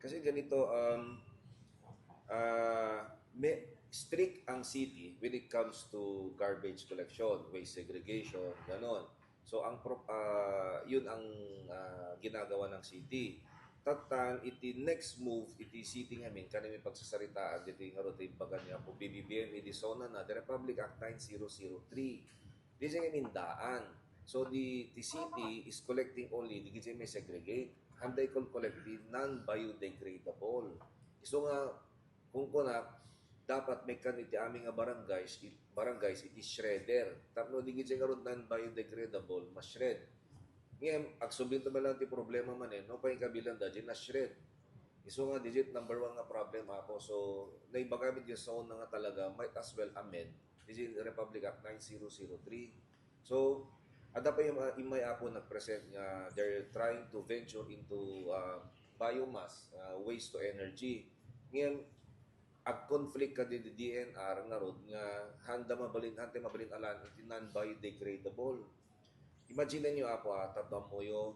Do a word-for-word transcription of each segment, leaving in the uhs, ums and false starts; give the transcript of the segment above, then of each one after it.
Kasi ganito, um, ah, may strict ang city when it comes to garbage collection, waste segregation, ganon. So, ang pro-, ah, yun ang, ah, ginagawa ng city. Tattan, iti next move, iti city ngamin, kanami pagsasaritaan, dito yung nga ito, imbaga niya, kung B B B M, iti zona na, the Republic Act nine zero zero three. Di siya ngamin daan. So, the, the city is collecting only, di siya may segregate. Handa ikol collect the non-biodegradable. So nga, kung kuna, dapat may kan iti amin nga barangays, it-, barangays, iti shredder. Tapno di gid siya nga ron non-biodegradable, ma-shred. Ngayon, agsubli ta man lang ti problema man eh, no? Pay kabilang da, di na-shred. Isu nga, di iti number one nga problem, Apo. So, naibaga mi di sa una nga talaga, might as well amend. Di iti Republic Act nine zero zero three. So, adda pa yung, uh, imay, Apo, nag-present nga they're trying to venture into, uh, biomass, uh, waste to energy. Ngayon, ag-conflict kadi D N R nga rod nga handa mabalin, handa mabalin alan iti non-biodegradable. Imagine niyo, Apo, ah, tapno ammoyo,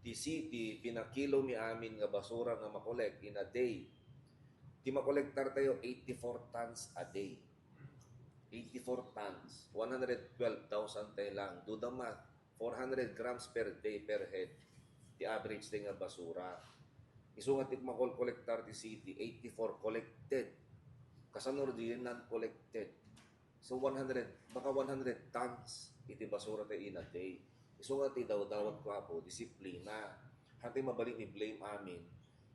ti city, pinakilo mi amin nga basura nga makolek in a day. Ti makolektar tayo, eighty-four tons a day. Eighty-four tons. One hundred twelve thousand tayo lang. Do the math. Four hundred grams per day per head. Ti average tayo nga basura. Isu nga ti makolektar ti city, eighty-four collected. Kasano di non-collected? So, one hundred, baka one hundred tons iti basura tayo in a day. Isu nga ti dawdawat ko, Apo, disiplina. Hati mabalin i-blame amin.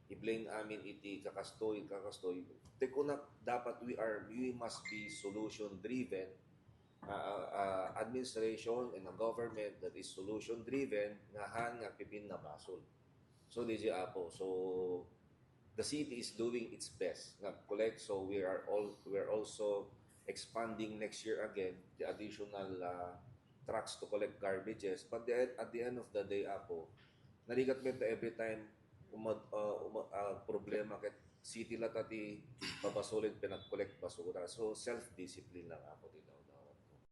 I-blame amin iti kakastoy, kakastoy. Ti kunak, dapat we are, we must be solution-driven. Ah, ah, ah, administration and a government that is solution-driven, nga han nga agpipinnabasol. So, di di, Apo. So, the city is doing its best nga collect. So, we are all, we're also expanding next year again the additional, uh, trucks to collect garbages. But the, at the end of the day, Apo, narigat mi ta every time umad-, uh, uma-, uh, problema ket city la ta ti pabasolid pinag-collect basura. So, self-discipline lang, Apo, dito.